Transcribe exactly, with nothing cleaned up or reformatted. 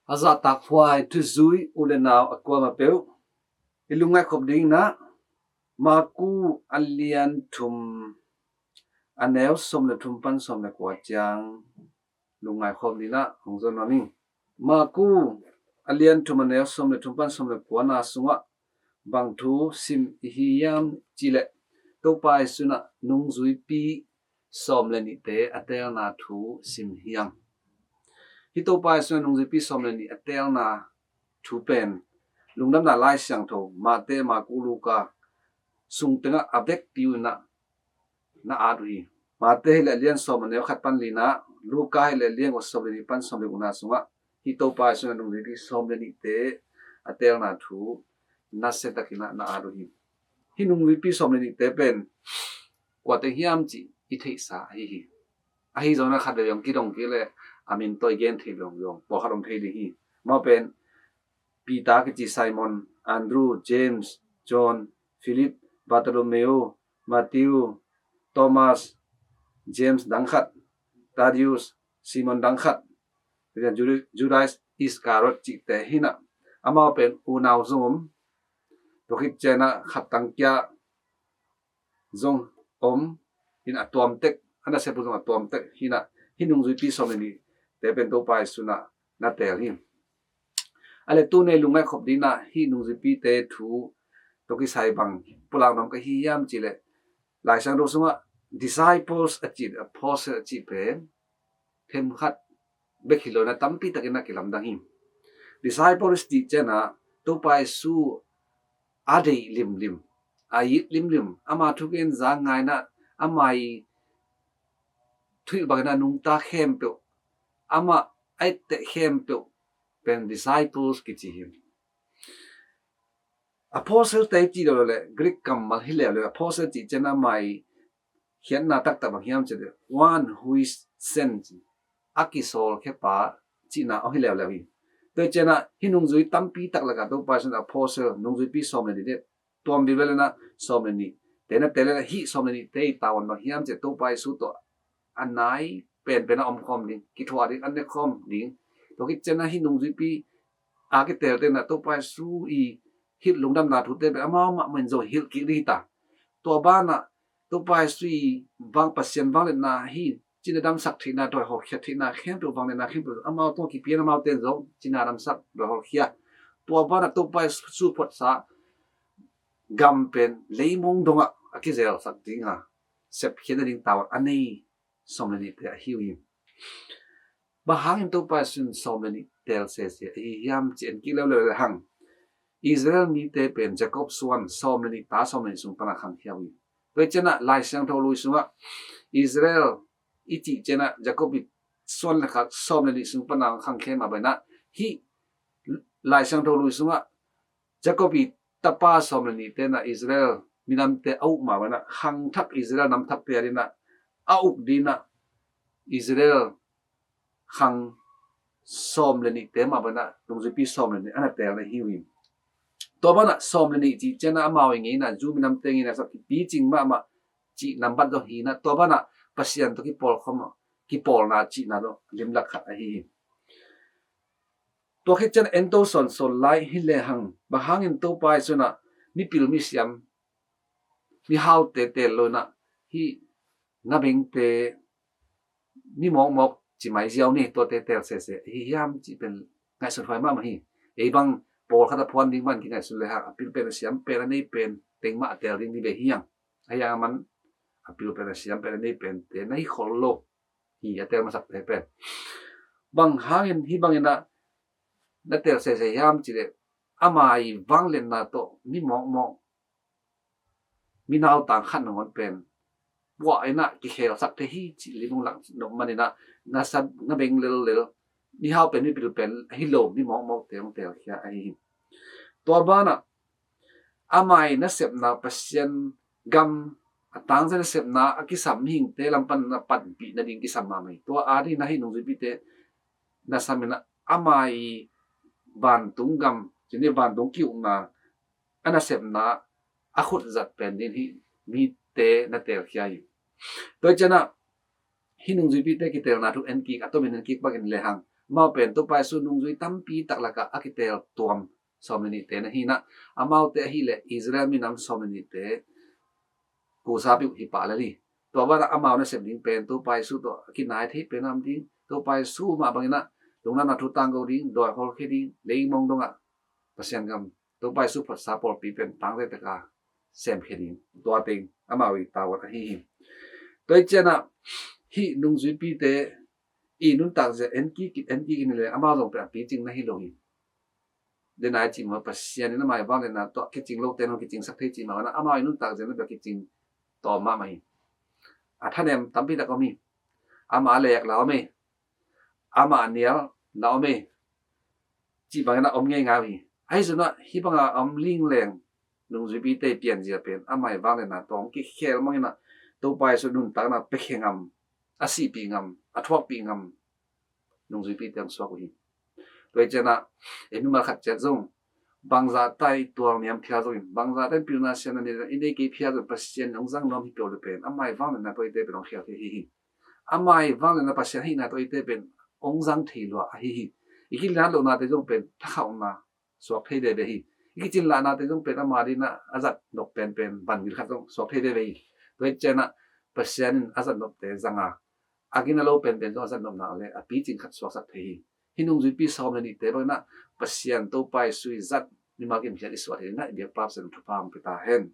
A zahtakhuai thuzui u le nau a kuamah peuh i lungngaih khop dingin ah Maku a lian thum a neu sawm le thum pan sawm le kua ciang lungngaih khop dingin ah hong zon nuam ing. Maku a lian thum a neu sawm le thum pan sawm le kuana sungah bang thu sim i hi hiam cih leh Topa Jesu in ah nungzuipi sawm le nihte a teelna thu sim hiam. Hih Topa Jesu in ah nungzuipi sawm le nih a teelna thu pen Lungdamna Lai Siangtho Mate, Maku, Luka sung tengah a vekpi uh in ah na at uh hi. Mate hi leh a lian sawm a neu khat pan lina, Luka hi leh a lian sawm le nih pan sawm le gukna sungah hih Topa Jesu in ah nungzuipi sawm le nihte a teelna thu nasia takin ah na at uh hi. Hih nungzuipi sawm le nihte pen kuate hiam cih i theihsa ahi hi. Ahi zongin ah khat vei hong kidong kik leh a min tawh i gen thei lo zong pawlkhat om thei ding hi. Amau pen Peter kici Simon, Andrew, James, John, Philip, Bartholomew, Matthew, Thomas, James dang khat, Thaddeus, Simon dang khat, Judas Iscariot cihte hi in ah, amau pen unau zong om. Tua khit ciang ah khat tang kia zong om in, a tuamtek, a nasep uh zong a tuamtek hi in ah, hih nungzuipi sawm le nihte pen Topa Jesu in ah na teel hi. A le tuni lungngaih khop dingin ah hih nungzuipite thu tawh kisai bang pulak nuam ka hi hiam cih leh Lai Siangtho sungah disciples a cih, apostle a cih pen themkhat bek hi lo in ah tampi takin ah kilamdang hi. Disciples cih ciang ah Topa Jesu a deih limlim, a it limlim, ama thugen za ngai in ah, ama i thuhilh bangin ah nungta khempeuh, amah a etteh khempeuh pen disciples kici hi. Apostle te cih lo leh Greek kammal hi leuleu, apostle cih ciang ah ama i khiatna taktak bang hiam cih leh one who is sent, a kisawlkhiapa cihna aw hi leuleu hi. Tua ciang ah hih nungzui tampi tak lakah Topa Jesu in apostle, nungzuipi sawm le nih, tuam ding lel in ah sawm le nihte na teel in ah, hih sawm le nihte i tavuan bang hiam cih leh Topa Jesu tawh a nai penpen a omkhawm ding, kithuah ding, a nekhawm ding. Tua khit ciang ah hih nungzuipi a kiteelte in ah Topa Jesu i hilh lungdamna thute pen amau mahmah in zong hilh kik ding hi ta. Tua banah Topa Jesu i vang, Pasian vangliatna hi, cina damsak theihna, dawi hawlkhia theihna khempeuh, vangliatna khempeuh amau tawh kipian, amaute in zong cina damsak, dawi hawlkhia. Tua banah Topa Jesu phuatsa gam pen leimong dongah a kizelsak ding a, sepkhiatna ding tavuan a nei sawm le nihte ahi uh hi. Bang hangin Topa Jesu in sawm le nih teel sese ahi hiam cih en kik leuleu lehang, Israel mite pen Jacob suan sawm le nih, ta sawm le nih sung pana khangkhia uh hi. Tua ciang ah Lai Siangtho Lui sungah Israel i cih ciang ah Jacob i suan le khat sawm le nih sung pana khangkhia mah bangin ah, hih Lai Siangtho Lui sungah Jacob i tapa sawm le nihte in ah Israel minamte a uk mah bangin ah, khangthak Israel namthakte a dingin ah, a uk dingin ah Israel khang sawm le nihte mah bangin ah nungzuipi sawm le nih a na teelna hi uh hi. Tua banah sawm le nih cih ciang ah amau i ngeina, Jew minamte ngeina sap kipicing mahmah cih nambat zong hi in ah, tua banah Pasian tawh kipawlkhawm, kipawlna cihna zong limlak khat ahi hi. Tua khit ciang ah ento sawnsawn lai hi lehang, bang hangin Topa Jesu in ah mipil misiam, mihaute teel lo in ah, hih ngabengte, mi mawkmawk ci mai ziau ni, tuate teel sese ahi hiam cih pen ngaihsut huai mahmah hi. Ei bang pawlkhat a phuan ding man kingaihsun lehang, a pil pen a siam pen a nei pen teng mah a teel ding ni ve hi hang. Ahi hang aman a pil pen a siam pen a nei pente na hi khol lo hi, a teel masakte pen. Bang hangin hih bangin ah na teel sese hiam cih leh, ama i vangliatna tawh mi mawkmawk, mi nautang khat nangawn pen puah in ah kikhelsak thei hi cih limong lak nop manin ah, ngasa, ngabeng lellel, mihau pen, mipil pen ahi lo mi mawkmawkte hong teelkhia ahi hi. Tua banah ama i nasepna, Pasian gam a tangzia nasepna a kisam mihingte lam pan a panpih nading kisam mahmah hi. Tua a dingin ah hih nungzuipite na sam in ah, ama i vantung gam, cih ni, vantung ki-ukna a nasepna a khutzat pen dingin hih mite na teelkhia hi. Tua ciang ah hih nungzuipite kiteelna thu en kik, a tomin en kik pak in lehang, Amau pen Topa Jesu nungzui tampi tak lakah a kitel tuam sawm le nihte na hi in ah, amaute ahih leh Israel minam sawm le nihte kusa peuh hi pah lel hi. Tua banah amau nasep ding pen Topa Jesu tawh a kinai thei pen a om ding, Topa Jesu mah bangin ah lungdamna thu tangko ding, dawi hawlkhia ding, leimong dongah Pasian gam, Topa Jesu phuatsa pawlpi pen tangzai taka semkhia ding, tua teng amau i tavuan ahi hi. Tua hi ciangin ah hih nungzuipite i nuntak zia en kik, en kik in le amau zong pen a picing na hi lo hi. Denai cih mah Pasian in amau i vangliatna tawh kicing lote in hong kicingsak thei cih mah, amau i nuntak zia na bia kicing tawm mahmah hi. A thanem tampi tak om hi. Amah a lek la om hi. Amah a nial la om hi. Cih bangin a om ngeingai uh hi. Ahi zongin ah hih banga a om lingleng nungzuipite pianzia pen amau i vangliatna tawh hong kikhel mangin ah Topa Jesu nuntakna piakhia ngam, a sihpih ngam, a thuakpih ngam nungzuipite hong suak uh hi. Tua hi ciangin ah ei mimal khat ciat zong bangzah ta i tualniam phial zongin, bangzah ta in pilna siamna nei zong i nei kei phial zong Pasian in hong zang nuam hi peuh le pen amau i vangliatna tawh eite pen hong khial thei ahi hi. Amau i vangliatna Pasian ahihna tawh eite pen hong zang thei lua ahi hi. I kilat lohnate zong pen thakhauhna suak thei veve hi. I kicin lahnate zong pen ama dingin ah a zat nop penpen bangin khat zong suak thei veve hi. Tua hi ciangin ah Pasian in a zat nopte zang a, a gina lo penpen zong a zat nopna le a picing khat suaksak thei hi. Hih nungzuipi sawm le nihte bangin ah Pasian Topa Jesu i zat mimal kim hiat i suah thei dingin ah i biakpa Pasian thupha hong pia ta hen.